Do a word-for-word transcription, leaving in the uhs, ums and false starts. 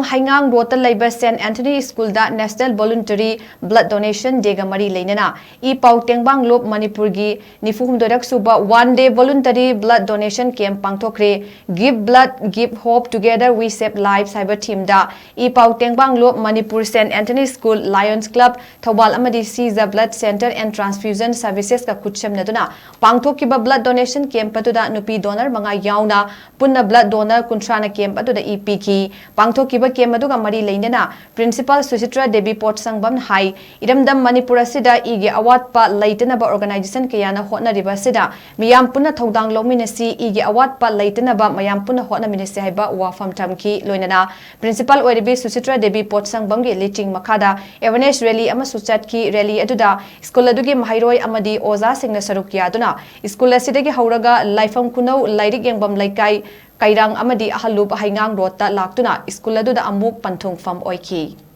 ꯍꯩꯉꯥꯡ ꯔꯣꯗꯇ ꯂꯩꯕ ꯁꯦꯟꯠ ꯑꯦꯟꯊꯅꯤ ꯁ꯭ꯀꯨꯜꯗ National Voluntary Blood Donation Dayꯒ ꯃꯔꯤ ꯂꯩꯅꯅ ꯏ ꯄꯥꯎ ꯇꯦꯡꯕꯥꯡꯂꯣꯞ ꯃꯅꯤꯄꯨꯔꯒꯤ ꯅꯤꯐꯨ ꯍꯨꯝꯗꯣꯏꯔꯛ ꯁꯨꯕ One Day Voluntary Blood Donation Camp ꯄꯥꯡꯊꯣꯛꯈ꯭ꯔꯦ꯫ Give Blood, Give Hope, Together We Save Lives ꯍꯥꯏꯕ themeꯗ ꯏ ꯄꯥꯎ ꯇꯦꯡꯕꯥꯡꯂꯣꯞ Manipur Saint Anthony school, Lions Club ꯊꯧꯕꯥꯜ ꯑꯃꯗꯤ Seize Blood Center and Transfusion Servicesꯀ ꯈꯨꯠꯁꯝꯅꯗꯨꯅ ꯄꯥꯡꯊꯣꯛꯈꯤꯕ blood donation camp ꯑꯗꯨꯗ ꯅꯨꯄꯤ donor ꯃꯉꯥ ꯌꯥꯎꯅ ꯄꯨꯟꯅ blood donor ꯀꯨꯟꯊ꯭ꯔꯥꯅ camp ꯑꯗꯨꯗ ꯏ ꯄꯤꯈꯤ꯫ ꯄꯥꯡꯊꯣꯛꯈꯤꯕ camp ꯑꯗꯨꯒ ꯃꯔꯤ ꯂꯩꯅꯅ Principal ꯁꯨꯆꯤꯇ꯭ꯔ ꯗꯦꯕꯤ ꯄꯣꯠꯁꯪꯕꯝ ꯍꯥꯏ, ꯏꯔꯝꯗꯝ ꯃꯅꯤꯄꯨꯔ ꯑꯁꯤꯗ ꯏꯒꯤ ꯑꯋꯥꯠꯄ ꯂꯩꯇꯅꯕ organization ꯀꯌꯥꯅ ꯍꯣꯠꯅꯔꯤꯕ ꯑꯁꯤꯗ ꯃꯤꯌꯥꯝ ꯄꯨꯟꯅ ꯊꯧꯗꯥꯡ ꯂꯧꯃꯤꯟꯅꯁꯤ, ꯏꯒꯤ ꯑꯋꯥꯠꯄ ꯂꯩꯇꯅꯕ ꯃꯌꯥꯝ ꯄꯨꯟꯅ ꯍꯣꯠꯅꯃꯤꯟꯅꯁꯤ ꯍꯥꯏꯕ ꯋꯥꯐꯝ ꯊꯝꯈꯤ꯫ ꯂꯣꯏꯅꯅ Principal ꯑꯣꯏꯔꯤꯕꯤ ꯁꯨꯆꯤꯇ꯭ꯔ ꯗꯦꯕꯤ ꯄꯣꯠꯁꯪꯕꯝꯒꯤ ꯂꯤꯆꯤꯡ ꯃꯈꯥꯗ awareness rally ꯑꯃꯁꯨ ꯆꯠꯈꯤ꯫ Rally ꯑꯗꯨꯗ ꯁ꯭ꯀꯨꯜ ꯑꯗꯨꯒꯤ ꯃꯍꯩꯔꯣꯏ ꯑꯃꯗꯤ ꯑꯣꯖꯥꯁꯤꯡꯅ ꯁꯔꯨꯛ ꯌꯥꯗꯨꯅ ꯁ꯭ꯀꯨꯜ ꯑꯁꯤꯗꯒꯤ ꯍꯧꯔꯒ ꯂꯥꯏꯐꯝ ꯈꯨꯅꯧ ꯂꯥꯏꯔꯤꯛ ꯌꯦꯡꯐꯝ ꯂꯩꯀꯥꯏ, ꯀꯩꯔꯥꯡ ꯑꯃꯗꯤ ꯑꯍꯜꯂꯨꯞ ꯍꯩꯉꯥꯡ ꯔꯣꯗꯇ ꯂꯥꯛꯇꯨꯅ ꯁ꯭ꯀꯨꯜ ꯑꯗꯨꯗ ꯑꯃꯨꯛ ꯄꯟꯊꯨꯡꯐꯝ ꯑꯣꯏꯈꯤ꯫